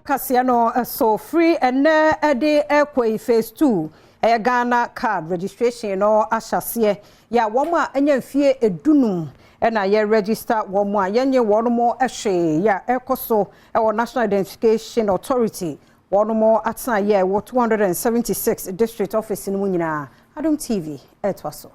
Kaseɛ no so firi ɛnɛ ɛde ɛkɔ yi, phase 2 ɛyɛ Ghana Card registration no ahyɛseɛ yɛ a wɔn a ɛnyɛ mfie 15 ɛna yɛ register wɔn a yɛnyɛ wɔn mo hwee yɛ a ɛkɔ so ɛwɔ National Identification Authority wɔn mo atena yɛ wɔ 276 district office no mu nyinaa. Adom TV ɛtoa so.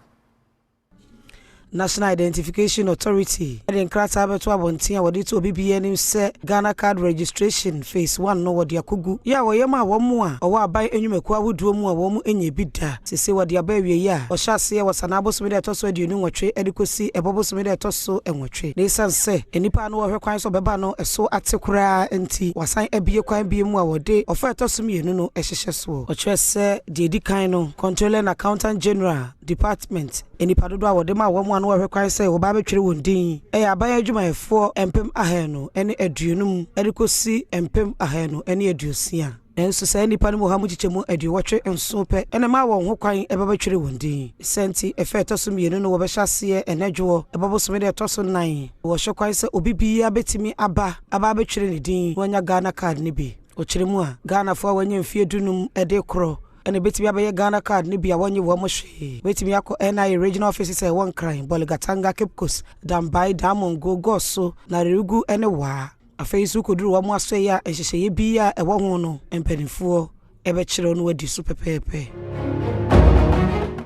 National Identification Authority de nkrataa bɛto abɔnten a wɔde to obi bi anim sɛ Ghana Card registration phase 1 no wɔde akɔgu yɛ a wɔyɛ ma wɔn mu a ɔwɔ aban nnwumakuo ahodoɔ mu a wɔn nyɛ bi da. Sese wɔde aba awie a ɔhyɛ aseɛ wɔ Sanaa bosome da ɛtɔ so 28 de kɔsi Ɛbɔ bosome da ɛtɔ so 8. Na ɛsiane sɛ nnipa no wɔhwɛ kwan sɛ ɔbɛba no ɛso ate koraa nti, wasan abie kwan bie mu a wɔde ɔfa ɛtɔ so mmienu no ɛhyehyɛ soɔ. Ɔkyerɛ sɛ deɛ ɛdi kan no, Controller and Accountant General Department, nnipa dodoɔ a wɔde ma wɔn a no wɔhwɛ kwan sɛ wɔba abɛtwerɛ wɔn din ɛyɛ aban adwumayɛfoɔ 250,000 de kɔsi 260,000. Nanso saa nnipa no mu 187% pɛ ɛna ma wɔn ho kwan ɛbɛbɛtwerɛ wɔn din. Sɛnti ɛfɛ ɛtɔ so mmienu no wɔbɛhyɛ aseɛ ɛnɛdwoɔ Ɛbɔ bosome de ɛtɔ so 4. Wɔhyɛ kwan sɛ obi biara bɛtumi aba abɛtwerɛ ne din na wanya Ghana Card no bi. Ɔkyerɛ mu a, Ghanafoɔ a wɔanya mfeɛ 15 ɛde korɔ ɛna ebɛtumi abɛyɛ Ghana Card no bi a wɔnye wɔn hwee. Bɛtumi akɔ NIA regional offices a ɛwɔ Nkran, Bolgatanga, Cape Coast, Dambai, Damongo, Goaso, Nalerigu ne Waa. Afei nso kɔduru wɔn asoɛeɛ a, nhyehyɛeɛ bi a ɛwɔ ho no, mpanimfoɔ ɛbɛkyerɛw no wadi so pɛpɛɛpɛ.